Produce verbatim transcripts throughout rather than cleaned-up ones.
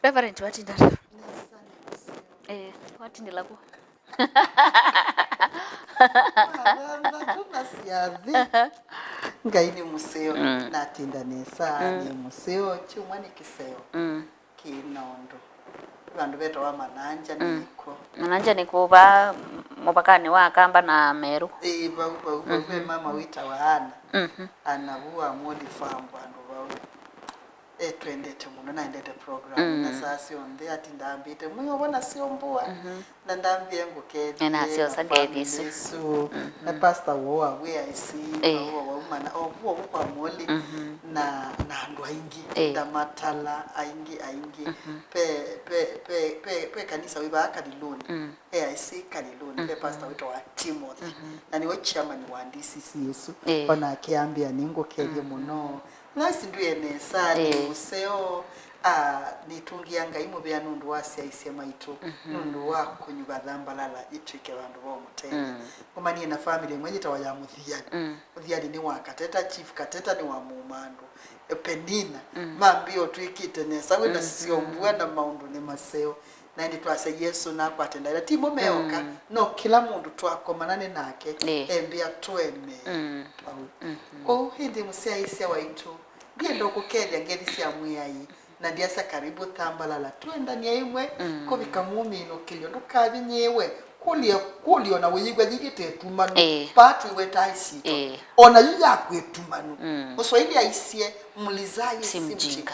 Reverend, watinda? Nesa, nesa. Eh, watindĩla kũ? Athanthatũ na syathĩ. Ngai nĩ mũseo. Mm. Natinda nesa, mm, nĩ mũseo. Kyumwa nĩ kĩseo. Mm. Kĩ na ũndũ. Vandũ vetawa Mananja, mm, nĩkw'o. Mananja nĩ kũva mũvakanĩ wa Akamba na Meru? Ĩĩ, vau, vau, vau, mhm, ve mama wĩtawa Ana. Mhm. Ana vu wa Mwoli Farm, vandũ vau. Etwendete mũno, naendete program, mm, na saa syonthe atinda ambĩte, "Mwĩova nasyo mbũa?" Mhm. Na ndambie ngũkethie. Na nasyosa na ngethi isu. Family isu. Mhm. Na pastor woo wa wĩa isi, ĩĩ, woo waumana, o kuo kwa Mwoli, mhm, na, na andũ aingĩ, ĩĩ, ndamatala aingĩ, aingĩ. Mhm. Pe, pe, pe, pe, pe kanisa wĩ vaa Kaliluni. Mm. E aisi Kaliluni, ve, mhm, pastor wĩtawa Timothy. Mhm. Na nĩwe chairman wa D C C isu. Ĩĩ. Onake ambĩa nĩngũkethie, mhm, mũno. Naisi ndwĩe nesa, nĩ, ĩĩ, mũseo, ah, nĩtũngĩa Ngai mũvea nũndũ wa syaisye maitũ, mhm, nũndũ wa kũnyuva Thambalala itw'ĩke vandũ va ũmũtethya. Mm. Ngomanie na family ĩmwe yĩtawa ya Mũthiani. Mm. Mũthiani nĩ wa Kateta, Chief Kateta nĩ wa Mũmandũ. E, Penina, mm, mambĩa ũtwĩkĩte nesa, wĩ na, mm, syombua na maũndũ nĩ maseo. Na ĩndĩ twasya Yesũ nakwate ndaĩa. Ti mo meoka, mm, no kĩla mũndũ twakomana nĩ nake, ĩĩ, embĩa tũeme. Mm. Vau. Mhm. Kwoou ĩndĩ mũsyaĩĩsya waitũ, ndienda ũkũkethya ngethi sya Mwĩai, na ndiasya karibu Thambalala. Twendanie ĩmwe, mm, kũvika mũminũkĩlyo. Ndũkavinyĩĩwe. Kũlye, kũlye ona wĩyĩw'a yĩyĩte ĩtumanu. Ĩĩ. Vaa twĩwetaa isitwa. Ĩĩ. Ona yu yaku ĩtumanu. Mm. Mũswaili aisye, "Mlizaye si mjinga." Si mjinga.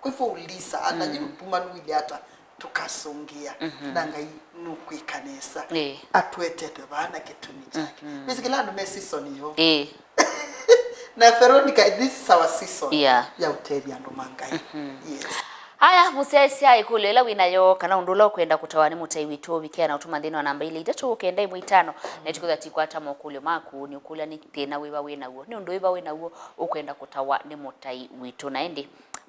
Kwa hivyo uliza, ana, mm, yu tumanu ile hata tukasongea. Mhm. Na Ngai nũkwĩka nesa. Ĩĩ. Atwetete vaa na kĩtumi kyake. Mhm. Nĩsĩ kĩla andũ me season yo. Ĩĩ. Na Veronica, this is our season, yeah, ya ũtethya andũ ma Ngai. Mhm. Yes. Haya, mũsyaĩĩsya ĩkũlyo ĩla wĩ nayo kana ũndũ ũla ũkwenda kũtawa nĩ mũtai witũ, vikĩa na ũtũma nthĩnĩ wa namba ilĩ itatũ kenda ĩmwe itano, na ĩtũkwĩthĩa tũikwata mokũlyo maku. Nĩ ũkũlya nĩ thĩna wĩva wĩ naw'o? Nĩ ũndũ wĩva wĩ naw'o ũkwenda kũtawa nĩ mũtai witũ? Na ĩndĩ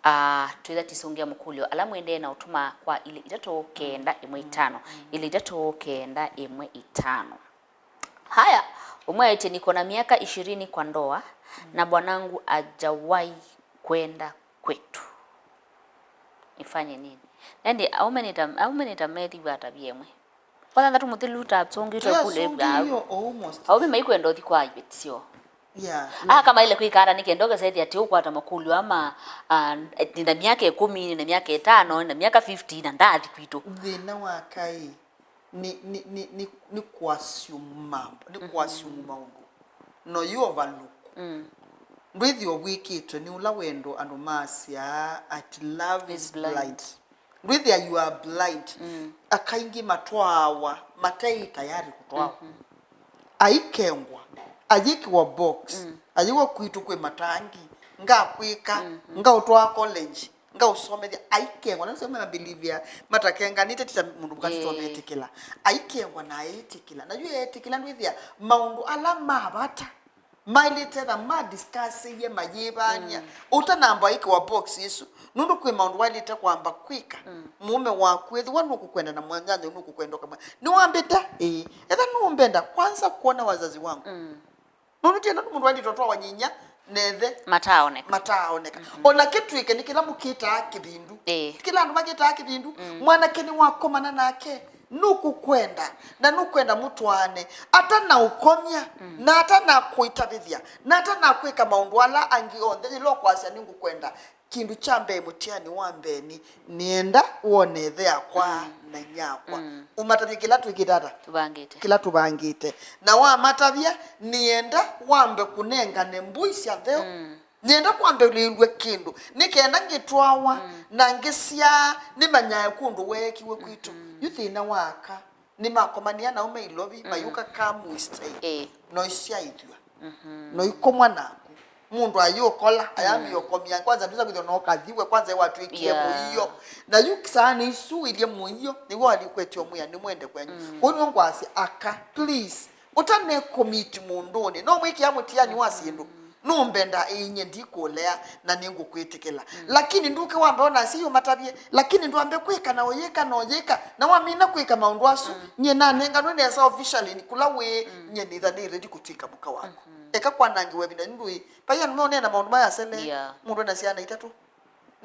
Ah, twĩtha tũisũngĩa mũkũlyo ala mũendee na ũtũma kwa ilĩ itatũ kenda ĩmwe itano, ilĩ itatũ kenda ĩmwe itano. Haya, ũmwe aĩtye, "Niko na miaka ishirini kwa ndoa na bwanangu hajawahi kwenda kwetu. Nifanye nini?" Nandi aume nita, aume nita methiwa atavye ĩmwe. Kwa thanthatũ mũthelu ta asũngĩtwe kule. Twasũngĩio almost. Aũme maikwenda ũthi kwa iveti syoo. Yeah. Aka maile kwĩka ata nĩ kenda ũkesa ĩthĩa atĩ ũkwata makũlyo ama, ah, nĩ na myaka ĩkũmi, nĩ na myaka ĩtano, nĩ na myaka fifty, na ndathi kwitũ. Thĩna wa kaĩ nĩ, nĩ, nĩ, nĩ, nĩ kũassume mambo, nĩ kũassume maũndũ. No you overlook. Mm. Ndwĩthĩwa wĩkĩtwe nĩ ũla wendo andũ masyaa at love is blind. Ndwĩthĩa you are blind. Mm. Aka aingĩ matwaawa mate tayari kũtwawa. Mhm. Aikengwa, ayĩkĩwa box, mm, ayĩwa kwitũ kwĩ matangi, ngakwĩka, mhm, ngaũtwaa college, ngaũsomethya, aikengwa, na nĩsyo mabelivia matakenganĩte, ti ta mũndũ mũka, ĩĩ, tũtometĩkĩla. Aikengwa na aĩtĩkĩla. Na yu eetĩkĩla, ndwĩthĩa maũndũ ala ma vata mailĩte etha madiscussĩie, mayĩvaany'a, mm, ũtanamba ĩkĩwa box ĩsu, nũndũ kwĩ maũndũ wailĩte kwamba kwĩka. Mm. Mũũme waku ethĩwa nũkũkwenda na mwanyanyaũ nũkũkwenda ũkamwa, "Nĩwambenda?" Ĩĩ. Etha nũmbenda, kwanza kuona wazazi wangu. Mm. Nũndũ tienda nĩ mũndũ wailĩte ũtwawa nyinya na ĩthe mataaoneka. Mataaoneka. Mhm. Ona kĩtw'ĩke nĩ kĩla mũkĩtaa kĩvindu. Ĩĩ. Kĩla andũ makĩtaa kĩvindu, mm, mwanake nĩwakomana nake. Nũkũkwenda, na nũkwenda mũtwaane, atanaũkomya, mm, na atanakũitavĩthya, na atanakwĩka maũndũ ala angĩ onthe, yĩla ũkwasya, "Nĩngũkwenda." Kĩndũ kya mbee, mũtiani wa mbee nĩ, nĩenda wone ĩthe yakwa, mm, na inyakwa. Mm. Ũmatavye kĩla twĩkĩte ata? Tũvangĩte. Kĩla tũvangĩte. Na wamatavya, nĩenda wambe kũnengane mbũi sya ntheo. Mm. Nĩenda kwambĩlĩĩlw'a kĩndũ, nĩ kenda ngĩtwawa, mm, na ngĩsyaa, nĩmanyae kũndũ weekiwe kwitũ. Mm-hmm. Yu thĩna wa aka, nĩmakomanĩa na aũme Ilovi, mm, mayũka kamwistei. Ĩĩ. No isyaĩthw'a. Mm-hmm. No ikomwa naku. Mũndũ ayũkola, ayambia, mm, ũkomya. Kwanza ndwĩsa kwĩthwa no kathiwe, kwanza ĩwatwĩkie, yeah, mũio. Na yu saa nĩ isu ilyĩ mũio, nĩw'o alikwetio mwĩa, nĩmwende kwenyu. Mm. Kwoou nĩw'o ngwasya, aka, please, ũtane commit mũndũnĩ, no mwĩkĩa mũtiani wa syĩndũ. Nũmbenda ĩinyie ndikũlea na nĩngũkwĩtĩkĩla. Mm. Lakini ndũke wambe ona asyai ũmatavye, lakini ndwambe kwĩka na ũyĩka na ũyĩka, na wamina kwĩka maũndũ asu, mm, nyie nanenganwe nesa officially kũla wĩ, mm, nyie nĩtha nĩ ready kũtw'ĩka mũka waku. Mm-hmm. Eka kwanangĩwa ĩvinda ndũĩ. Vai andũ meũneena maũndũ maya asele, yeah, mũndũ ena syana itatũ.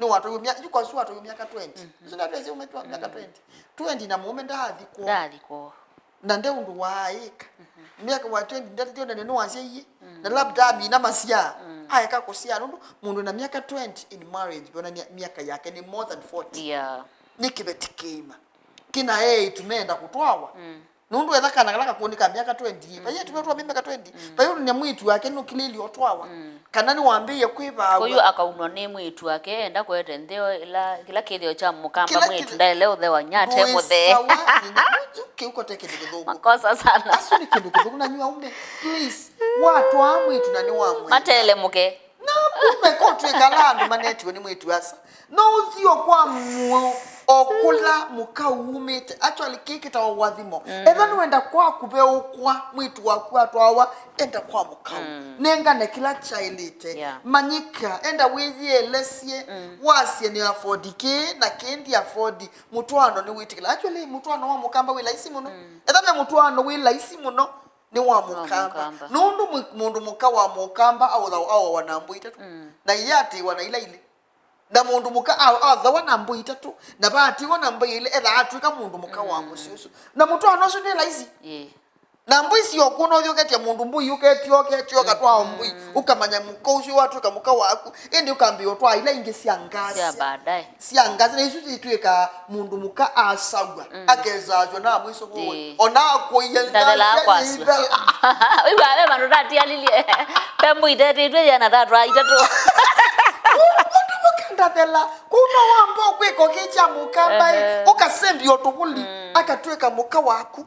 Nĩwatwaiwe mya-, yu kwa sure watwaiwe myaka twenty. Isu ndatwesĩ ũme twa myaka twenty. Twenty na mũũme ndaathi kwoo. Ndaathi kwoo. Na nde ũndũ waaĩka. Myaka wa twenty ndatĩtyo nene nĩwasyaie. Na labda amina masyaa. Aeka kũsyaa nũndũ mũndũ na myaka twenty in marriage, vĩonania myaka yake nĩ more than forty. Yeah. Nĩ kĩveti kĩima. Kĩna eĩtu meenda kũtwawa. Nũndũ etha kana kala kakũnĩ ka myaka twenty, vai eĩtu metwa me myaka twenty, vai ũndũ nyamwĩĩtu wake nũkilĩlye ũtwawa. Kana nĩwambĩĩe kwĩvaa. Kũyu akaunwa nĩ mwĩĩtu wake, enda kwete ntheo ila, kĩla kĩthĩo kya mũkamba. Kĩla mwĩĩtu kĩthĩ-, ndaĩle ũthewa nyate mũthee. Sawa, nĩ nyamwĩĩtu, kĩu kote kĩndũ kĩthũku. Makosa sana. Asu nĩ kĩndũ kĩthũku na nyuaume, please. Watwaa mwĩĩtu na nĩwamwenda. Matele mũke. Na kumbe ko twĩkala andũ manetiwe nĩ mwĩĩtu asa. No ũthiĩ o kwa muo o kũla mũka umĩte. Actually, kĩĩ kĩtawa ũathimo. Etha nĩwenda kwaku veũkwa, mwĩĩtu waku atwawa, enda kwa mũkau. Nengane kĩla kyaĩlĩte. Yeah. Manyĩka, enda wĩyĩelesye. Wasye nĩ afford kĩĩ na kĩĩ ndi afford. Mũtwaano nĩwĩtĩkĩla. Actually, mũtwaano wa mũkamba wĩ laisi mũno. Etha me mũtwaano wĩ laisi mũno, nĩ wa mũkamba. Nũndũ mwi-, mũndũ mũka wa mũkamba aũthawa, aoawa na mbũi itatũ. Na iyaatĩĩwa na ila ilĩ. Na mũndũ mũka a-, athawa na mbũi itatũ, na vaatĩĩwa na mbũi ilĩ, etha atw'ĩka mũndũ mũka wa mũsyĩ ũsu. Na mũtwaano ũsu nĩ laisi. Ĩĩ. Na mbũi syoku no yũketya mũndũ mbũi, ũketyoka, ũketyoka, twaa mbũi, ũkamanya mũka ũsu watw'ĩka mũka waku, ĩndĩ ũkambĩĩa ũtwaa ila ingĩ sya ngasya. Sya baadaye. Sya ngasya, na isu sitw'ĩkaa mũndũ mũka asaw'a, akesaasw'a na amwĩsũvũũe. Ĩĩ. Ona akũie. Ndathela ngasya akwasw'a. Yĩithela. Wĩw'aa ve vandũ ndatialilye. Ve mbũi itetĩtw'e yĩana thatwa itatũ. Mũndũ mũka ndathela. Kũu no wamba ũkwĩka ũkĩkya mũkamba ĩ, ũkasembia ũtũvũli, akatw'ĩka mũka waku.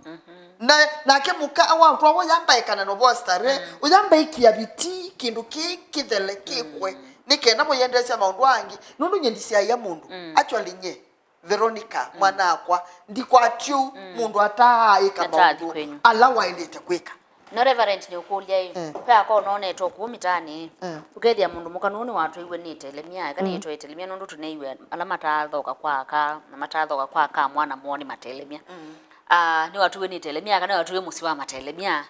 Na, nake mũka watwawa ũyamba ekana novo starehe, ũyamba ĩkĩa vitii kĩndũ kĩĩ kĩthele kĩkwe, nĩ kenda mũyendeesya maũndũ angĩ, nũndũ nye ndisyaĩa mũndũ. Actually, nye, Veronica, mwana-akwa, ndikwatyu mũndũ ataaĩka maũndũ ala waĩlĩte kwĩka. No, Reverend, nĩũkũlya ĩ, eh, ve aka ũnonetwe kũu mĩtaanĩ ĩ, eh, ũkethĩa mũndũ mũka nũũ nĩwatwaiwe nĩ ĩtelemya, eka nĩĩtwa ĩtelemya nũndũ tũneiwe ala matathoka kwa aka na matathoka kwa aka mwana moo nĩ matelemya. Ah, nĩwatwaiwe nĩ ĩtelemya, aka nĩwatwaiwe mũsyĩ wa matelemya.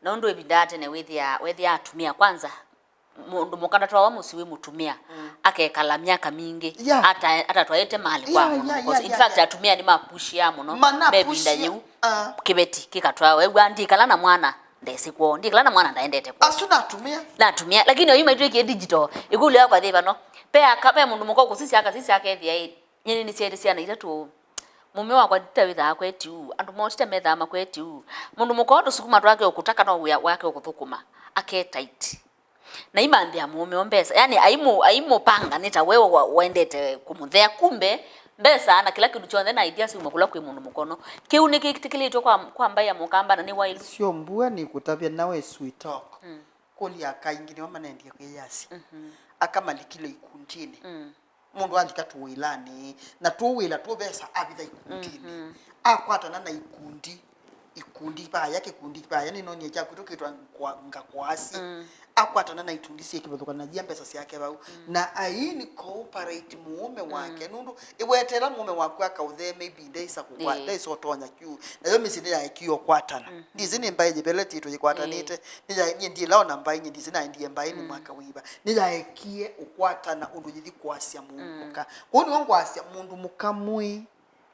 Na ũndũ ĩvinda ya tene wĩthĩa, wethĩa atumĩa kwanza, mũndũ mũka ndatwawa mũsyĩ wĩ mũtumĩa, akekala myaka mingĩ, yeah, ata-, atatwaĩte malĩ kwa, yeah, mũndũ, yeah, because, yeah, in fact, yeah, atumĩa nĩmapushia mũno. Mana mevinda pushia, yĩu, ah, kĩveti kĩkatwawa. Wew'a ndikala na mwana ndesĩ kwoo, ndikala na mwana ndaendete kwoo. Asu natumĩa. Natumĩa, lakini oyu maitwĩkie digital. Ĩkũlyo yakwa yĩ vano. Pe aka, pe mũndũ mũka ũkũsisya akasisya akethĩa ĩ, nyie nĩnĩsyaĩte syana itatũ. Mũme wakwa nditawĩthaa kweti ũu, andũ moo tita methaa makweti ũu. Mũndũ mũka ũtũsukuma twake ũkũta kana wĩa wake ũkũthũkũma, ake tight. Na aimanthĩa mũũme o mbesa. Yani, aimũ-, aimũpanga nĩ ta we wa-, waendete kũmũthea. Kumbe, mbesa na kĩla kĩndũ kyonthe na idea syuma kũla kwĩ mũndũ mũkono. Kĩu nĩkĩtĩkĩlĩtwe kwa, kwa mbaĩ ya mũkamba na nĩ waĩlu. Sio mbua nĩkũtavya nawe sweet talk. Mm. Kũlya aka aingĩ nĩo manendie kwĩyasya. Mhm. Aka malikile ikundinĩ. Mm. Mũndũ alika tũwĩlanĩ, na tũwĩla tũvesa avitha ikundinĩ. Mhm. Akwatana na ikundi, ikundi vaya, kĩkundi vaya, nĩnonie kya kwitũ kĩtwa ngwa-, ngakwasĩ. Mm. Akwatana na itundi syĩ kĩvathũkany'a mbesa syake vau. Mm. Na aincorporate mũũme wake, mm, nũndũ ĩwetela mũũme waku akaũthee, maybe ndaisa kũkwa-, ĩĩ, ndaisa ũtonya kyu. Nayo mĩsyĩ nĩyaekie ũkwatana. Mm. Ndisi nĩ mbaĩ yĩveletĩtwe yĩkwatanĩte. Ĩĩ. Nĩya-, nyie ndiĩla ona mbaĩ, nyie ndisi naendie mbaĩnĩ, mm, mwaka wĩva. Nĩyaekie ũkwatana ũndũ yĩthi kwasya mũndũ, mm, mũka. Kwoou nĩw'o ngwasya mũndũ mũka mwĩĩ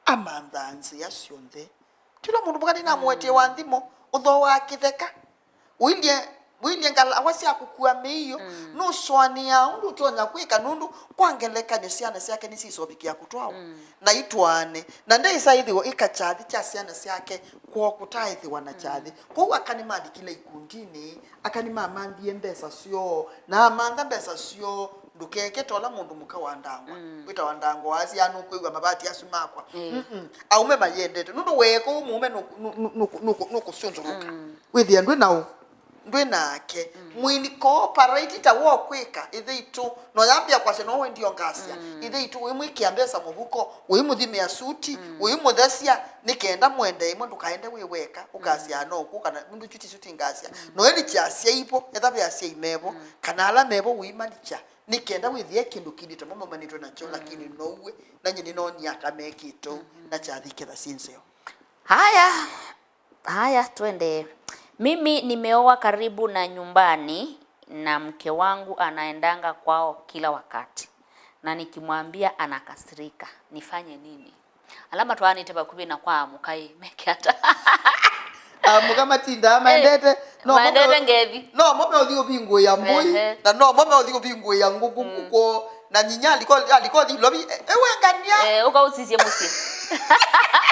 amanthaa nzĩa syonthe. Tila mũndũ mũka nĩnamũetie, mm, wa nthimo, ũthooaa kĩtheka. Ũilye, ũilye ngalawa sya kũkua mĩio, mm, nũsũanĩaa ũndũ ũtonya kwĩka, nũndũ kwa ngelekany'o syana syake nĩsyĩsovikĩa kũtwawa, mm, na itwaane, na ndeĩsa ĩthĩwa ĩka kyathĩ kya syana syake kwoo kũtaaĩthĩwa na, mm, kyathĩ. Kwoou aka nĩmalikile ikundinĩ, aka nĩmamanthie mbesa syoo, na amantha mbesa syoo, ndũkeke ta ũla mũndũ mũka wa ndangwa. Mm. Wĩtawa ndangwa wasya, "Nũkwĩw'a mavati asu makwa." Mm. Mm-mm. Aume mayendete. Nũndũ weeka ũu mũũme nũkũ-, nũkũ-, nũkũ-, nũkũsyũnzũlũka. Mm. Wĩthĩa ndwĩ na ũ-, ndwĩ nake. Mm. Mwĩni cooperate ta wokwĩka, ĩthe itũ. No yambĩa kwasya no wendio ngasya. Mm. Ĩthe itũ wĩmwĩkĩa mbesa mũvuko, wĩmũthimĩa suti, mm, wĩmũthesya, nĩ kenda mwende ĩmwe ndũkaende wĩ weka, ũkasya, mm, no ũkũ kana nũndũ chuti suti ngasya. Mm. No ĩlikya asyaivo, etha ve asyai mevo, mm, kana ala mevo wĩmalikya, nĩ kenda wĩthĩe kĩndũ kĩndĩte mo maumanĩtwe nakyo, mm, lakini nouwe, na nyie nĩnoonie aka mekĩte ũu, mm-hmm, na kyathĩ kĩtha syĩ nzeo. Haya, haya, twende. Mimi nimeoa karibu na nyumbani na mke wangu anaendanga kwao kila wakati. na nikimwambia anakasirika, nifanye nini? Ala matwaanĩte vakuvĩ na kwa amũka ĩ, meke ata? Amũka matindaa maendete, no maendete ngethi. No mo meũthi ũvingũĩa mbũi, ehe, na no mo meũthi ũvingũĩa ngũkũ, mm, kuko, na nyinya aliko, aliko thi lovi, e, ewengania. Eh, ũkaũsisye mũsyĩ.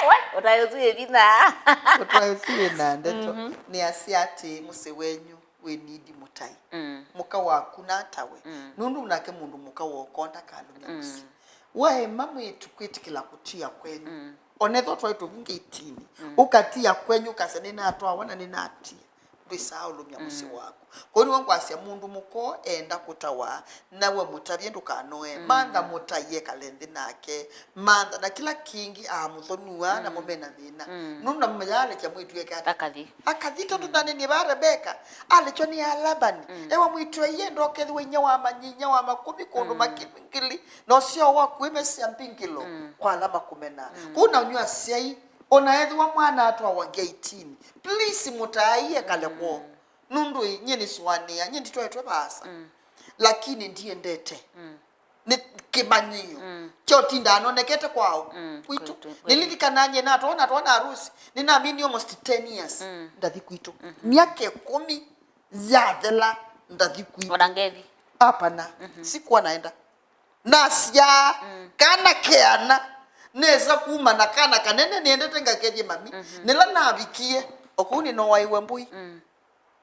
We, ũtaĩ ũsu wĩ vinya. Ũtaĩ ũsu wĩ na ndeto. Mhm. Nĩasya atĩ mũsyĩ wenyu wĩ nidi mũtai. Mm. Mũka waku natawe. Mm. Nũndũ nake mũndũ mũka woko ndakalũmya, mm, mũsyĩ. Waema mwĩĩtu kwĩtĩkĩla kũtia kwenyu. Mm. Onethwa twaĩ tũvungĩ itini. Mm. Ũkatia kwenyu ũkasya nĩnatwawa na nĩnatia. Ndwĩsaa ũlũmya, mm, mũsyĩ waku. Kwoou nĩw'o ngwasya mũndũ mũka eenda kũtawa, na we mũtavye ndũkanoe. Mm. Mantha mũtai ekale nthĩ nake. Mantha na kĩla kĩngĩ aamũthonua, mm, namo mena thĩna. Mm. Nũndũ namo mayaalekya mwĩĩtu eke ata? Akathi. Akathi tondũ, mm, ndanenie vaa Rebeka alekywa nĩ aa Labani. Mm. Ewa mwĩĩtu aienda ũkethĩwa inya wa manyinya wa makũmi kũndũ, mm, makĩngili, na ũsyao waku wĩmesya mbingĩlo, mm, kwa ala makũmenaa. Mm. Kwoou na nyuĩ asyai, ona ethĩwa mwana atwawa ngeitini, please mũtaai ekale kwoo. Mm. Nũndũ ĩ, nyie nĩsũanĩa, nyie nditwaĩtwe vaasa. Mm. Lakini ndiendete. Mm. Nĩ kĩmanyĩo, mm, kya ũtindaa nonekete kwaũ? Mm, kwitũ. Kwitũ, kwitũ. Nĩlilikanaa nyie natwawa, natwawa na arusi, nĩnamini almost ten years. Mm. Ndathi kwitũ. Mm-hmm. Myaka ĩkũmi yathela, ndathi kwitũ. Ona ngethi. Hapana. Mm-hmm. Sikuwa naenda. Nasyaa, mm, kana keana, nesa kuma na kana kanene nĩendete ngakethye mami. Mm-hmm. Nĩla navikie, o kũu nĩnowaiwe mbũi. Mm.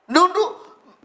Nũndũ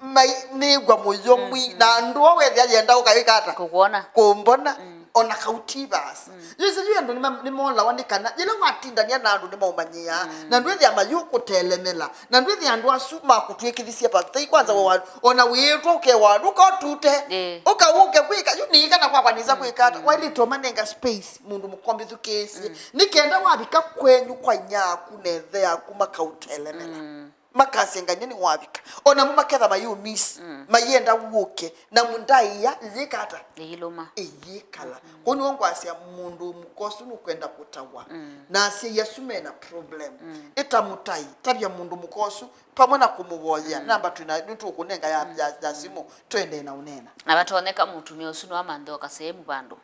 mai-, nĩĩw'a mũyo mwingĩ, mm, na andũ o wethĩa yenda ũkawĩka ata? Kũkwona. Kũmbona, mm, ona kauti vaasa. Mm. Yu isu yu andũ nĩma-, nĩmolawa nĩ kana yĩla watindania na andũ nĩmaũmanyĩaa, mm, na ndwĩthĩa mayũkũtelemela, na ndwĩthĩa andũ asu makũtw'ĩkĩthisye vatei kwanza, mm, wa, ona wĩĩtwa ũkewa ndũkotute. Ĩĩ. Ũka ũke kwĩka yu nĩ kana kwakwa nĩsa, mm, kwĩka ata? Mm. Wailĩte ũmanenga space mũndũ mũkombe thukĩĩsye. Mm. Nĩ kenda wavika kwenyu kwa inyaaku na ĩthe yaku makaũtelemela. Mm. Makasengany'a nĩwavika. O namo maketha mayũmiss, mm, mayenda wũke, na ndaĩa ĩyĩka ata? Ĩyĩlũma. Ĩyĩkala. Mm. Kwoou nĩw'o ngwasya mũndũ mũka ũsu nũkwenda kũtawa. Mm. Na asyai asu mena problem. Mm. Ĩta mũtai, tavya mũndũ mũka ũsu, vamwe na kũmũvoyea. Mm. Namba twĩna, nĩtũkũnenga ya, mm, ya, ya simũ, tũendee na ũneena. Na vatonyeka mũtumĩa ũsu no amanthe o kasehemu vandũ.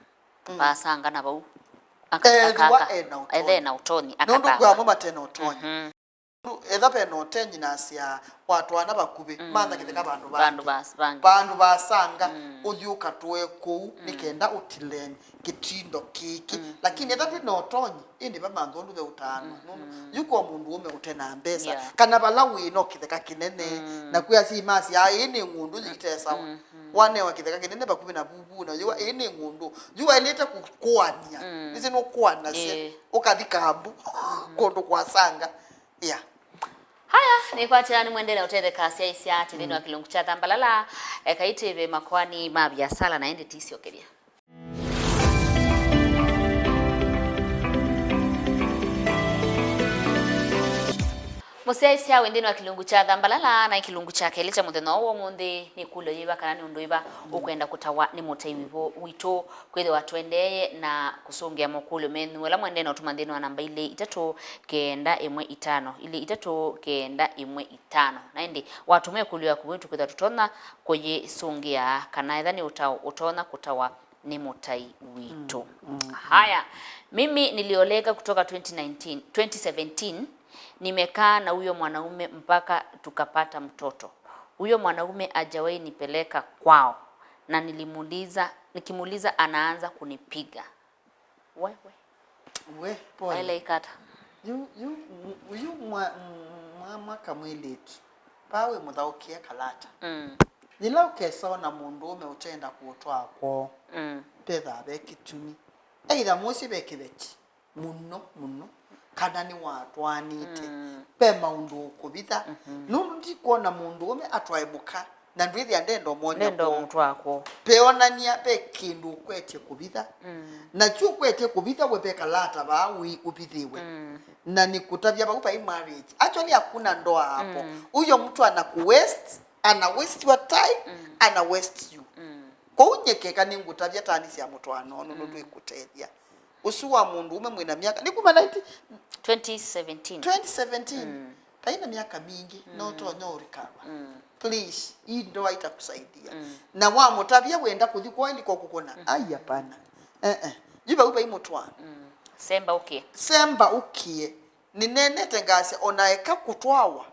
Mm. Vaasanga na vau. Aka-, ethĩwa akaka. Ena ũtonyi. Ethe ena ũtonyi, nũndũ akataka. Kwĩ amwe mate na ũtonyi. Mhm. Etha ve na ũtonyi na asyaa wa twana vakuvĩ, mm, mantha kĩtheka vandũ vangĩ. Vandũ vas-, vangĩ. Vandũ vasanga, mm, ũthi ũkatũe kũu, mm, nĩ kenda ũtile kĩtindo kĩkĩ. Mm. Lakini etha ndwĩ na ũtonyi, ĩndĩ vamantha ũndũ ve ũtaanwa. Mm. Nũndũ yu kwa mũndũ ũme ũte na mbesa, yeah, kana vala wĩ no kĩtheka kĩnene, mm, na kwĩ asyai masyaa, ĩĩ nĩ ng'ũndũ yĩitesawa. Mm. Mm. Wanewa kĩtheka kĩnene vakuvĩ na vuvu, na yĩwa, ĩĩ nĩ ng'ũndũ. Yu waĩlĩte kũkũanĩa. Mm. Nĩsĩ nũkũanasya. Ĩĩ. Ũkathi kambu, mm, kũndũ kwasanga. Yeah. Haya, nĩkwatĩaa nĩmwendelee ũtetheka asyaisya atĩ nthĩnĩ wa, mm, kĩlungu kya Thambalala, ekai tĩve makoani ma viasala na ĩndĩ tisyokethya. Mũsyaĩsya wĩ nthĩnĩ wa kĩlungu kya Thambalala na kĩlungu kya kelĩ kya mũthenya ũũ wa ũmũnthĩ, nĩ kũlyo yĩva kana nĩ ũndũ wĩva, mm, ũkwenda kũtawa nĩ mũtei witũ? Kwĩthĩwa tũendee na kũsũngĩa mokũlyo menyu, ala mwendeee na ũtũma nthĩnĩ wa namba ilĩ itatũ kenda ĩmwe itano, ilĩ itatũ kenda ĩmwe itano. Na ĩndĩ watũma ĩkũlyo yaku vau, tũkwĩthĩwa tũtonya kũyĩsũngĩa kana etha nĩ ũtao ũtonya kũtawa nĩ mũtai witũ. Mm, mm, mm. Haya, mimi nilioleka kutoka twenty nineteen, twenty seventeen, nimekaa na huyo mwanaume mpaka tukapata mtoto. Huyo mwanaume hajawahi nipeleka kwao, na nilimuuliza, nikimuuliza anaanza kunipiga. Wewe. We, pole. Waĩle ĩka ata? Yu, yu, yu mwa, mwa, mwaka mwĩlĩtu. Vaa wĩ mũthaũkĩe kalata. Mm. Yĩla ũkesa ona mũndũũme ũtenda kũũtwaa kwoo, mm, vethaa ve kĩtumi. Either mũsyĩ ve kĩveti mũno mũno, kana nĩwatwaanĩte. Mm. Ve maũndũ ũkũvitha. Mm-hmm. Nũndũ ndikwona mũndũũme atwae mũka na ndwĩthĩa ndenda ũmwonia. Ndenda kwoo. Ũmũtwaa kwoo. Veonania ve kĩndũ ũkwetye kũvitha. Mm. Na kyu ũkwetye kũvitha we ve kalata vaa wĩ ũvithĩwe. Mm. Na nĩkũtavya vau vai marriage. Actually, hakuna ndoa hapo. Mm. Huyo mtu anaku waste, ana waste your time, mm, ana waste you. Mm. Kwoou nyie keka nĩngũtavya tani sya mũtwaano nũndũ, mm, ndwĩkũtethya. Ũsu wa mũndũũme mwĩna myaka, nĩ kuma nineteen twenty seventeen. Twenty seventeen. Mm. Kaina myaka mingĩ, mm, no ũtonya ũrikava. Mm. Please, hii ndoa itakusaidia. Mm. Na wamũtavya wenda kũthi kwa iliko kũkũna. Mm. Ai, hapana. Eh, eh. Yu vau vai mũtwaa. Semba ũkĩe. Semba ũkĩe. Nĩneenete ngasya, ona eka kũtwawa,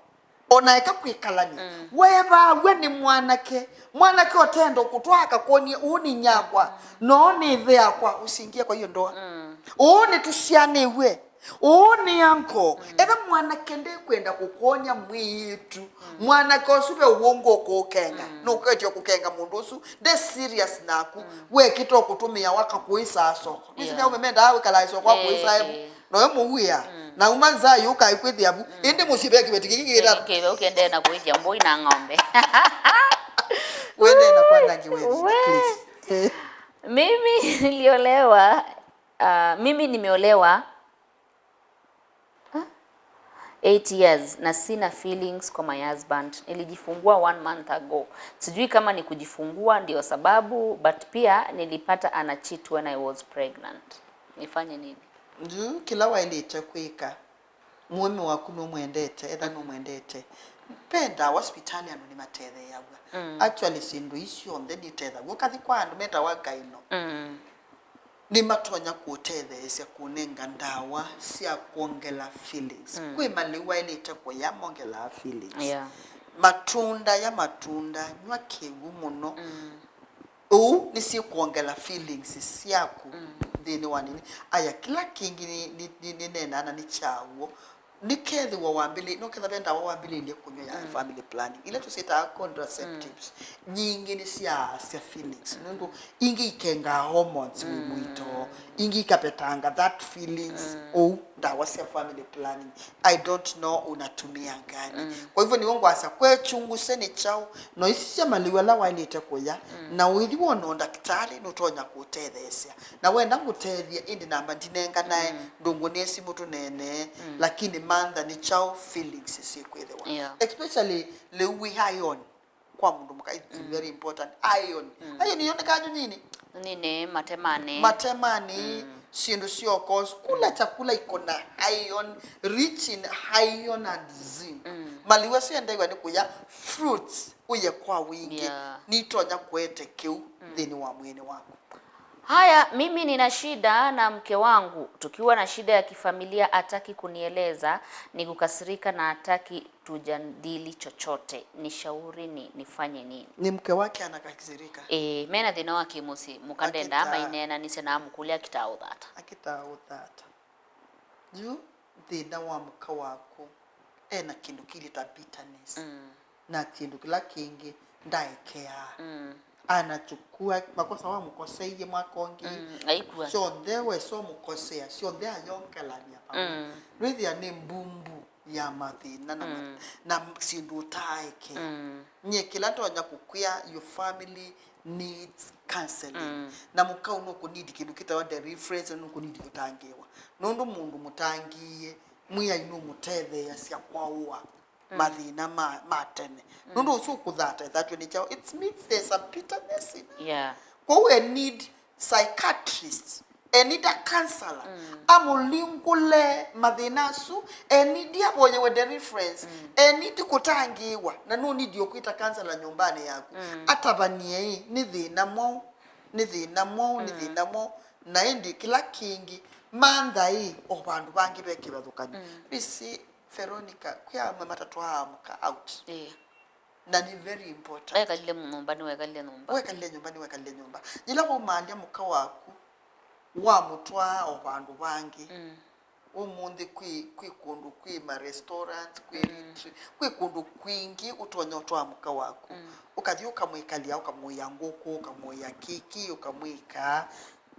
ona eka kwĩkalany'a, weevaaw'a nĩ mwanake. Mwanake ũtenda kũtwaa akakwony'e, ũũ nĩ nyakwa, noo nĩ ĩthe yakwa, ũsingie kwa hiyo ndoa. Ũũ nĩtũsyaanĩw'e. Ũũ nĩ uncle. Etha mwanake ndekwenda kũkwony'a mwĩĩtu, mwanake ũsu ve ũw'o ũngĩ ũkũũkenga. Nũkwetya kũkenga mũndũ ũsu nde serious naku. Wekĩte o kũtũmĩa waka kũĩsaa soko. Nĩsĩ Yeah. Aume mendaa wĩkalaa ĩsoko wa kũĩsaa evu. Eh. Nowe mũwĩa. Na uma nzaa yũka ĩkwĩthĩa vu. Ĩndĩ mũsyĩ ve kĩveti kĩkĩ kĩkĩta. Kĩve ũkĩendee na kũĩthya mbũi na ng'ombe. Wendee na kwanangi wethi, please. Mimi niliolewa, ah, mimi nimeolewa eight years na sina feelings kwa my husband. Nilijifungua one month ago. Sijui kama ni kujifungua ndio sababu, but pia nilipata ana cheat when I was pregnant. Nifanye nini? Juu kĩla waĩlĩte kwĩka, mũũme waku nũmwendete, etha nũmwendete, ve ndawa sipitalĩ andũ nĩmatetheeaw'a. Actually, syĩndũ ii syonthe nitethaw'a. Ũkathi kwa andũ metawa gyno. Nĩmatonya kũũtetheesya kũnenga ndawa sya kwongela feelings. Kwĩ malĩu waĩlĩte kũya mongelaa feelings. Yeah. Matunda, ya matunda, nyw'a kĩw'ũ mũno. Ũu nĩsyĩkwongela feelings syaku nthĩnĩ wa nini. Aya, kĩla kĩngĩ nĩ- nĩ- nĩ- nĩneenaa na nĩ kya w'o. Nĩkethĩwa wambĩlĩ- nũketha ve ndawa wambĩlĩilye kũnyw'a ya family planning, ila tũsyĩtaa contraceptives, nyingĩ nĩsyaasya feelings, nũndũ ingĩ ikengaa hormones wĩ mũito, ingĩ ikapetanga that feelings. Ũu ndawa sya family planning, I don't know unatumia gani. Kwa hivyo nĩw'o ngwasya kwechunguse nĩ kyaũ, no isi sya malĩu ala waĩlĩte kũya, na ũithi wona ndakĩtalĩ nũtonya kũũtetheesya. Na wenda ngũtethye, ĩndĩ namba ndinenganae, ndũngũnĩe simũ tũneenee, lakini mantha nĩ kyaũ feelings syĩkwĩthĩwa. Yeah. Especially lĩu wĩ iron kwa mũndũ mũka, it's very important. Iron. Iron yonekaa nyunyini. Nini, matemanĩ. Matemanĩ, syĩndũ syoko, kula chakula iko na iron, rich in iron and zinc. Malĩu asu endeew'a nĩ kũya fruits, ũye kwa wingĩ. Yeah. Nitonya kũete kĩu nthĩnĩ wa mwĩĩnĩ waku. Haya, mimi nina shida na mke wangu. Tukiwa na shida ya kifamilia, hataki kunieleza, ni kukasirika na hataki tujadili chochote. Nishauri ni nifanye nini? Ni mke wake anakasirika. Ĩĩ, mena thĩna wa kĩmũsyĩ. Mũka ndendaa maineenanĩsye na amũkũlya akitaa ũthata. Akitaa ũthata. Yu thĩna wa mũka waku ena kĩndũ kĩlĩta bitterness. Na kĩndũ kĩla kĩngĩ ndaekeaa. Anachukua makosa wamũkoseie mwaka ũngĩ, mm, aikua, syonthe wesa ũmũkosea, syonthe ayongelany'a vamwe. Mm. Ndwĩthĩa nĩ mbumbu ya mathĩna na, mm, ma-, na syĩndũ ũtaaekea. Mm. Nyie kĩla ndonya kũkwĩa, your family needs counseling. Mm. Na mũka ũũ nũkũnidi kĩndũ kĩtawa deliverance, na nũkũnidi kũtangĩĩwa. Nũndũ mũndũ mũtangĩĩe, Mwĩai nũmũtetheeasya kwaũa, mm, mathĩna ma, ma tene. Mm. Nũndũ ũsu ũkũthata ĩthatw'e nĩ kyaũ? It means there's a bitterness in her. Yeah. Kwoou e need psychiatrist, e need a counselor, mm, amũlingũle mathĩna asu, e need avoyewe deliverance, mm, e need kũtangĩĩwa, na nũ need o kwĩta counselor nyũmbanĩ yaku, mm, atavany'e ĩ, nĩ thĩna mwaũ, nĩ thĩna mwaũ, nĩ, mm, thĩna mwaũ, na ĩndĩ kĩla kĩngĩ, mantha ĩ, o vandũ vangĩ ve kĩvathũkany'o. Mm. Ndwĩsĩ, Veronica, kwĩ amwe matatwaa mũka out. Ĩĩ. Na nĩ very important. Wekalile nyũmba, nĩwekalile nyũmba. Wekalile nyũmba, nĩwekalile nyũmba. Yĩla waumaalya mũka waku, wamũtwaa o vandũ vangĩ. Mm. Ũmũnthĩ kwĩ, kwĩ kũndũ, kwĩ ma restaurants, kwĩ, mm, retreat, kwĩ kũndũ kwingĩ ũtonya ũtwaa mũka waku. Mm. Ũkathi ũkamwĩkalya, ũkamũĩa ngũkũ, ũkamũĩa keki, ũkamwĩka.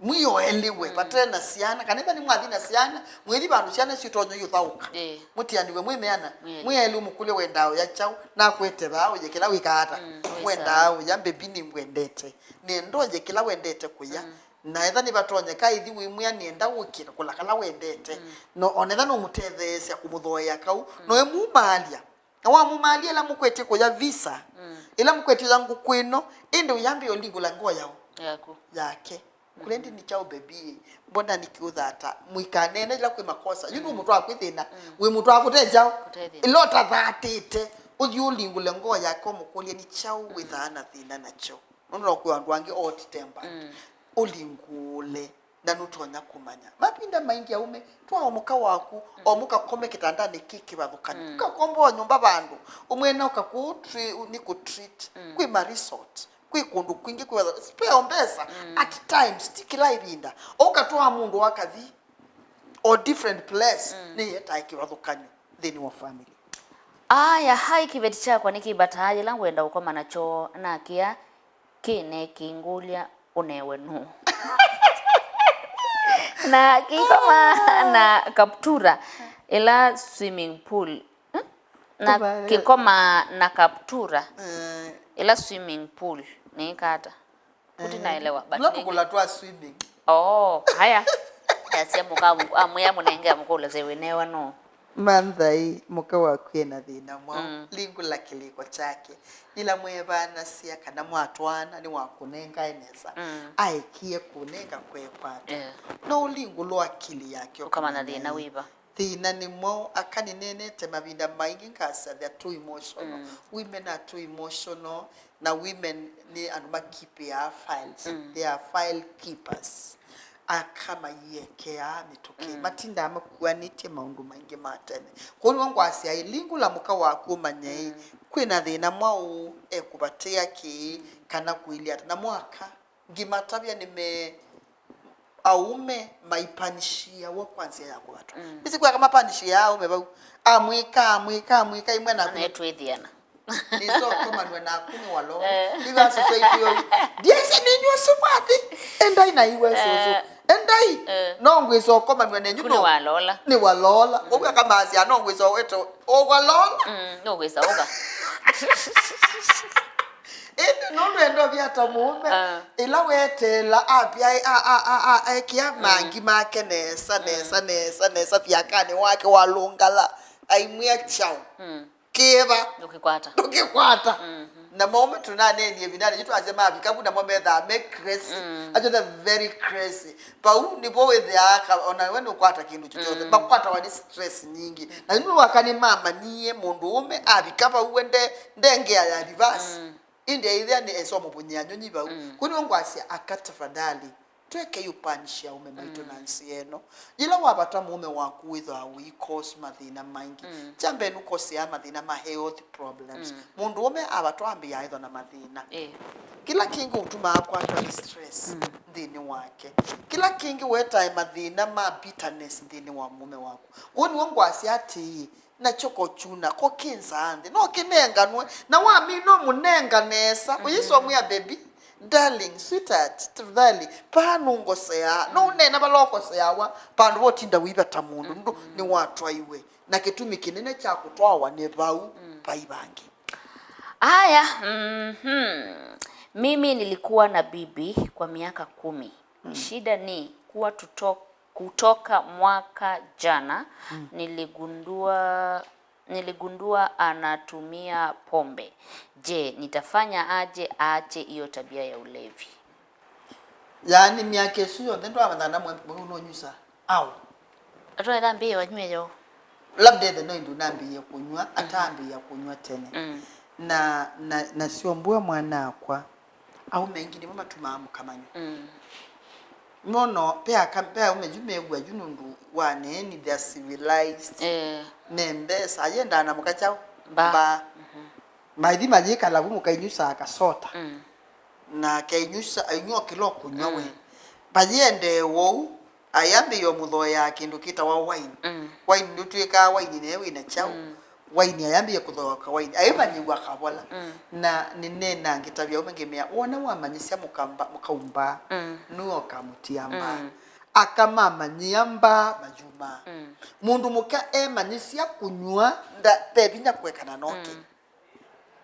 Mwĩoeliwe, mm, vate na syana, kana ĩtha nĩmwathi na syana, mwĩthi vandũ syana syĩtonya iyũthaũka. Ĩĩ. Mũtianĩw'e mwĩ meana, mwĩeli, mwĩeli ũmũkũlye wendaa ũya kyaũ, nakwete vaa ũye kĩla wĩkaa ata? Mm, wĩsaa. Wendaa ũya, mbebi nĩngwendete. Nĩenda ũye kĩla wendete kũya. Mm. Na ĩtha nĩvatonyeka, ĩthi wĩmwĩa nĩenda ũkĩe kũla kala wendete. Mm. No onetha nũmũtetheesya kũmũthooea kau, mm, no ĩmumaalya. Na wamumaalya ĩla mũkwetye kũya visa, mm, ĩla mũkwetye ũya ngũkũ ĩno, ĩndĩ ũyambĩĩa ũlingũla ngoo yaũ? Yaku. Yake. Kũlya ndi nĩ kyaũ, baby? Mbona nĩkĩũthata? Mũikaneene ĩla kwĩ makosa. Yu nũmũtwaa kwĩ thĩna. Mm. Wĩmũtwaa kũte kyaũ? Kũte thĩna. Ĩla ũtathatĩte, ũthi ũlingũle ngoo yake, ũmũkũlye nĩ kyaũ, mm, wĩthaa na thĩna nakyo. Nũndũ no kwĩ andũ angĩ hot tempered. Mm. Ũlingũle. Na nũtonya kũmanya. Mavinda maingĩ aũme, twaa mũka waku, o mũkakome kĩtandanĩ kĩ kĩvathũkany'o. Mm. Ũkakomboa nyũmba vandũ, ũmwĩe na ũka kũu tri-, nĩ kũ treat. Mm. Kwĩ ma resort, kwĩ kũndũ kwingĩ kwĩ vathũ-, spare mbesa. Mm. At times, ti kĩla ĩvinda. Ũkatwaa mũndũ wa kathi, o different place, mm, nĩyĩetae kĩvathũkany'o nthĩnĩ wa family. Aya, hai kĩveti kyakwa nĩkĩmbataa yĩla ngwenda ũkoma nakyo, nakĩa kĩne kĩngũlya ũnewe nũũ? Na kĩkoma na kaptura ĩla swimming pool. Hmm? Na kĩkoma na kaptura, eh, ĩla swimming pool nĩĩkata. Kũtinaelewa, but ula nĩngĩ- tũkũla twa swimming. Oh, haya. Yasya mũka amwĩa mũnenge amũkũlya se wĩnewa no. Manthai, mũka waku ena thĩna mwaũ? Mm. Lingũla kĩlĩko kyake. Yĩla mweevanasya kana mwatwaana nĩwakũnengae nesa. Mm. Aekie kũnenga kwekwata. Yeah. No ũlingũlwa akili yake ũkamanya thĩna wĩva. Thĩna nĩ mwaũ? Aka nĩneenete mavinda maingĩ ngasya they are too emotional. Mm. Women are too emotional, na women nĩ andũ makipĩaa files. Mm. They are file keepers. Aka maiyekeaa mĩtũkĩ. Mm. Matindaa makuanĩtye maũndũ maingĩ ma tene. Kwoou nĩw'o ngwasya ĩ, lingũla mũka waku ũmanye ĩ, mm, kwĩna thĩna mwaũ ekũvatĩa kĩĩ kana kũilyĩ ata. Na mwaka ngĩmatavya nĩme aũme maipanishiawa kwa nzĩa ya kũvatwa. Mm. Nĩsĩ kwaka mapanishiaa aũme vau. Amwĩka, amwĩka, amwĩka, imwe naku. Anetwĩthiana. Nĩsokomanw'a naku nĩ walola. Eh. Iva sũsũ ĩkĩoi. Ndiasya nĩnyu ũsu mwathi. Endai na iwe sũsũ. Eh. Endai. Eh. No ngwĩsa ũkomanw'a nenyu. Kuni no walola. Nĩ walola. Mm. Ũu akamaasya no ngwĩsa wete ũwalola. Mm, no ngwĩsa ũka. Ĩndĩ nũndũ endovya ta mũũme, ah, ĩla weteela apya a, a, a, a, ekĩa, mm, mangi make nesa, mm, nesa, nesa, nesa, thyakanĩ wake walũngala, aimwĩa kyaũ? Mm. Kĩva? Ndũkĩkwata. Ndũkĩkwata. Mhm. Na maũme tũnaneenie ĩvindanĩ yĩu twasya mavika vu namo methaa me crazy. Mm. Actually, they're very crazy. Vau nĩvo wĩthĩaa ka-, ona we nũkwata kĩndũ chochote. Mm. Makwatawa nĩ stress nyingĩ. Na nĩwaka nĩmamanyie mũndũ ũme avika vau we nde-, ndengea ya reverse. Mm. Ĩndĩ aĩthĩa nĩ esa ũmũvũnyĩa nyũnyi vau. Mm. Kũu nĩw'o ngwasya aka tafadhali, twekei ũpanisya aũme maitũ, mm, na nzĩa ĩno. Yĩla wavata mũũme waku wĩthwa wĩ cause mathĩna maingĩ. Mm. Kya mbee nũkosea mathĩna ma health problems. Mm. Mũndũ ũme avatwa ambĩĩa ĩthwa na mathĩna. Eh. Kĩla kĩngĩ ũtumaa akwatwa nĩ stress, mm, nthĩnĩ wake. Kĩla kĩngĩ wetae mathĩna ma bitterness nthĩnĩ wa mũũme waku. Ũu nĩw'o ngwasya atĩĩ, nakyo ko kyuna, ko kĩnzaa nthĩ, no kĩnenganwe, na wamina ũmũnenga nesa. Mhm. Ũyĩsa ũmwĩa, baby, darling, sweetheart, tafadhali, paa nũngoseaa. No, mm, ũneena vala ũkoseawa, vandũ va ũtinda wĩvata mũndũ, nũndũ, mhm, nĩwatwaiwe. Na kĩtumi kĩnene kya kũtwawa nĩ vau, mm, vai vangĩ. Aya, mhm. Mimi nilikuwa na bibi kwa miaka kumi. Mm. Shida ni kuwa tuto-, kutoka mwaka jana, mm, niligundua, niligundua anatumia pombe. Je, nitafanya aje aache hiyo tabia ya ulevi? Yaani, myaka ĩsu yonthe ndwamanya na mwe-, mwe-, ũnonyusa? Au. Atwaĩla ambĩĩe wanywe yo. Labda ethe no ĩndĩ ũnambĩĩe kũnyw'a, mhm, atambĩĩa kũnyw'a tene. Mm. Na, na, na syombua mwana-akwa, aũme aingĩ nĩmo matumaa mũka manywa. Mm. Mono, pe aka-, pe aũme yu mew'a yu nũndũ wa neeni, they are civilized. Eh. Me mbesa, ayendaa na mũka kyaũ? Mba. Mba. Mhm. Maithi mayĩkala vu mũkainyusaa kasota. Mm. Na kainyusa, ainywa kĩla ũkũnywa we. Mm. Vayĩendee wou, ayambĩĩa ũmũthoeaa kĩndũ kĩtawa waini. Mm. Waini ndũtw'ĩkaa waini naĩ wĩna kyaũ? Mm. Waini ayambĩĩa kũthoeka waini. Aimanyĩw'a kavola. Mm. Na nĩneenaa ngĩtavya aũme ngĩmea, wona wamanyĩsya mũka mba, mũka ũmbaa, mm, nĩwe ũkamũtia mbaa. Mm. Aka mamanyĩa mbaa mayumaa. Mm. Mũndũ mũka emanyĩsya kũnyw'a, nda-, ve vinya kũekana noke. Mm.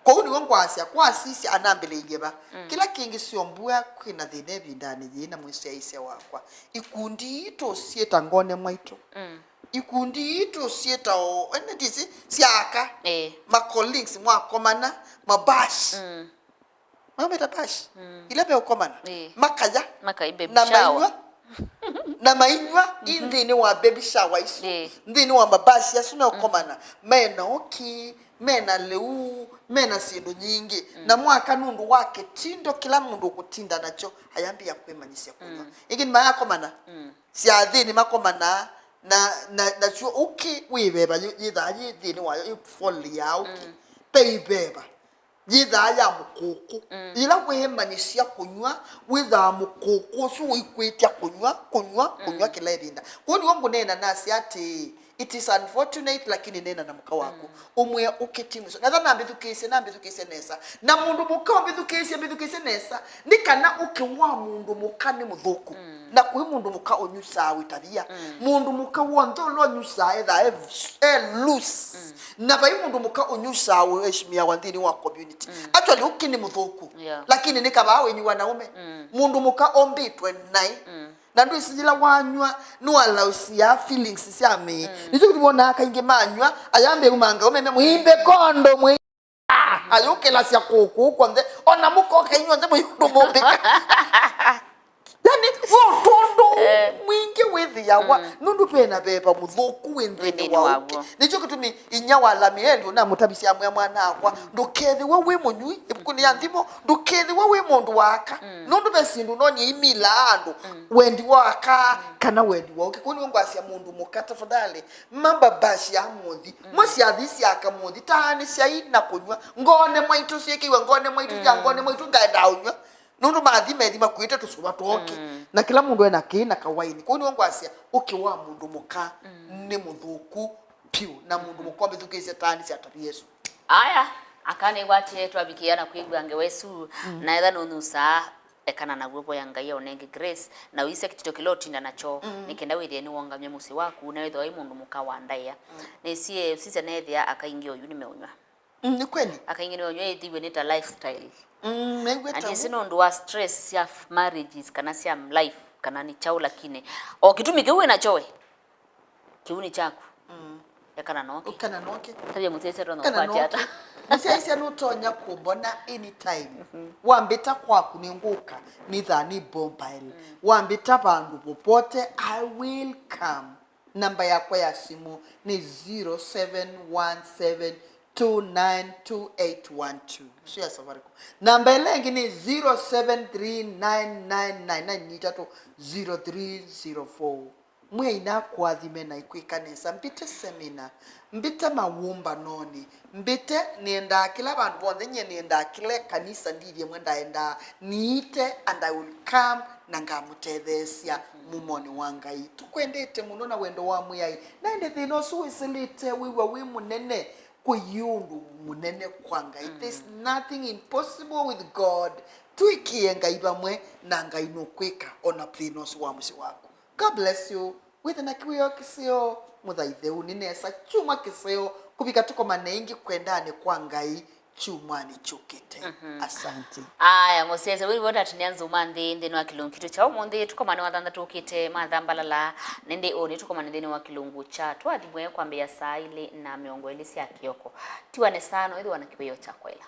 Kwoou nĩw'o ngwasya, kwasisya anambĩlĩilye va? Mm. Kĩla kĩngĩ syombua kwĩna thĩna ĩvindanĩ yĩĩ na mwĩsyaĩĩsya wakwa. Ikundi ii tũsyĩta ngone mwaitũ. Mm. Ikundi ii tũsyĩta o, ene ndisi, sya aka. Eh. Ma colleagues mwakomana, mabash. Mm. Mameta bash. Mm. Ila meũkomana. Eh. Makaya. Makai baby shower. Na mainyw'a. Na mainyw'a, mhm, i nthĩnĩ wa baby shower isu. Eh. Nthĩnĩ wa mabash asu meũkomana. Mm. Mena ũkĩ, mena lĩu, Mena syĩndũ nyingĩ. Mm. Na mwaka nũndũ wa kĩtindo kĩla mũndũ ũkũtinda nakyo, ayambĩĩa kwĩmanyĩsya kũnyw'a. Mm. Ĩngĩ nĩmayakomana. Mm. Syathĩnĩ makomanaa, na, na, nakyo ũkĩ wĩ veva yĩ-, yĩthaa yĩ nthĩnĩ wayo, ĩ folly ya ũkĩ. Mm. Pe iveva. Yĩthaa ya mũkũkũ. Mm. Yĩla wĩmanyĩsya kũnyw'a, wĩthaa mũkũkũ ũsu ũikwĩtya kũnyw'a, kũnyw'a, kũnyw'a. Mm. Kĩla ĩvinda. Kwoou nĩw'o ngũneena nasya atĩĩ, it is unfortunate, lakini neena na mũka waku. Mm. Ũmwĩe ũkĩ ti mwiso. Natha nambĩthukĩĩsye, nambĩthukĩĩsye nesa. Na mũndũ mũka ũmbĩthukĩĩsye, mbĩthukĩĩsye nesa. Nĩ kana ũkĩ wa mũndũ mũka nĩ mũthũku. Mm. Na kwĩ mũndũ mũka ũnyusaa wĩ tavia. Mm. Mũndũ mũka w'onthe ũla ũnyusaa ethaa e, e loose. Mm. Na vai mũndũ mũka ũnyusaa ũheshimiawa nthĩnĩ wa community. Mm. Actually, ũkĩ nĩ mũthũku. Yeah. Lakini nĩ kavaa wĩnyuwa na ũme. Mm. Mũndũ mũka ombĩtwe naĩ. Mm. Na ndwĩsĩ yĩla wanyw'a, nĩwalausiaa feelings sya mĩĩ. Mm. Nĩkyo kĩtumi wonaa kaingĩ manyw'a, ayambĩĩa umanga ũme me mũimbe kondo mwĩ. Ah, ayũkĩlasya kũkũ kw'onthe, ona mũkoka inyuonthe mũyũndũ mũmbĩka. Yani, ũtũndũ, eh, mwingĩ wĩthĩawa, mm, nũndũ vena veva mũthũku wĩ nthĩnĩ wa ũkĩ. Nĩkyo kĩtumi inyia wa Lamieli ũnamũtavisye amwĩa, mwana-akwa, ndũkethĩwe wĩ mũnywi, ĩvukunĩ ya nthimo, ndũkethĩwe wĩ mũndũ wa aka. Mm. Nũndũ ve syĩndũ nonie imilaa andũ, mm, wendi wa aka, mm, kana wendi wa ũkĩ. Kwoou nĩw'o ngwasya mũndũ mũka, tafadhali, mambabasya mũthi, mm, mo syathi sya aka mũthi, taanĩsyai na kũnyw'a. Ngoonĩ mwaitũ syĩkĩiwe, ngoonĩ mwaitũ sya, mm, ngoonĩ mwaitũ ngaendaa ũnyw'a. Nũndũ mathi methi makuĩte tũsũva twa ũkĩ. Mm. Na kĩla mũndũ ena kĩĩ na kawaini. Kwoou nĩw'o ngwasya, ũkĩ wa mũndũ mũka, mm, nĩ mũthũku piũ, na mũndũ mũka ũmbĩthukĩĩsye taanĩsya tavia ĩsu. Aya, aka nĩw'o atĩ twavikĩĩa na kwĩw'a ngewa ĩsu, mm, na etha nũnyusaa, ekana naw'o, voya Ngai aũnenge grace, na ũisye kĩtito kĩla ũtinda nakyo, mm, nĩ kenda wĩthĩe nĩwongamya mũsyĩ waku, na wĩthĩwa wĩ mũndũ mũka wa ndaĩa. Mm. Nĩsie, sisya neethĩa aka aingĩ oyu nĩmeũnyw'a. Mm, nĩ kweli. Aka aingĩ nĩmeũnyw'a, ĩthĩwe nĩ ta lifestyle. Mm, nĩw'e. Na ta ndĩsĩ nũndũ wa stress sya f-, marriages kana sya life, kana nĩ kyaũ, lakini o kĩtumi kĩu wĩ nakyo we, kĩu nĩ kyaku. Mm. Ekana noke. Ũkana noke. Tavya mũsyaĩĩsya tonya ũkwatya ata. Mũsyaĩĩsya nũtonya kũmbona anytime. Mhm. Wambĩta kwaku nĩngũka, nĩthaa nĩ mobile. Mm. Wambĩta vandũ popote, I will come. Namba yakwa ya simũ nĩ zero seven one seven two nine two eight one two. Sio ya Safaricom. Namba ĩla ĩngĩ nĩ zero seven three nine nine nine nine, nĩ itatũ, zero three zero four. Mwĩai nakũathime na ikwĩka nesa. Mbĩte semina, mbĩte mawũmbanonĩ, mbĩte, nĩendaa kĩla vandũ vonthe, nyie nĩendaa kĩla kanisa ndithye mwe ndaendaa, niite and I will come na ngamũtetheesya mumonĩ wa Ngai. Tũkwendete mũno na wendo wa Mwĩai. Na ĩndĩ thĩna ũsu wĩsĩlĩte wĩw'a wĩ mũnene, kũi ũndũ mũnene kwa Ngai. Mm. There's nothing impossible with God. Tũĩkĩĩe Ngai vamwe na Ngai nũkwĩka ona thĩna ũsu wa mũsyĩ waku. God bless you. Wĩthe na kĩwĩoo kĩseo, mũthaithe ũnĩ nesa kyumwa kĩseo, kũvika tũkomane ĩngĩ kwendanĩ kwa Ngai kyumwanĩ kyũkĩte. Mhm. Asante. Aya, mũsyaĩĩsya, wĩw'o ndatinia nzuma nthĩ, nthĩnĩ wa kĩlungu kitũ kya ũmũnthĩ, tũkomane Wathanthatũ ũkĩte mathambalala, nĩndĩ ũnĩ tũkomane nthĩnĩ wa kĩlungu kya twathimwe kwambĩĩa saa ilĩ na mĩongo ĩlĩ sya kĩoko. Tiwa nesa, no wĩthĩwa na kĩwĩoo kya kwaĩla.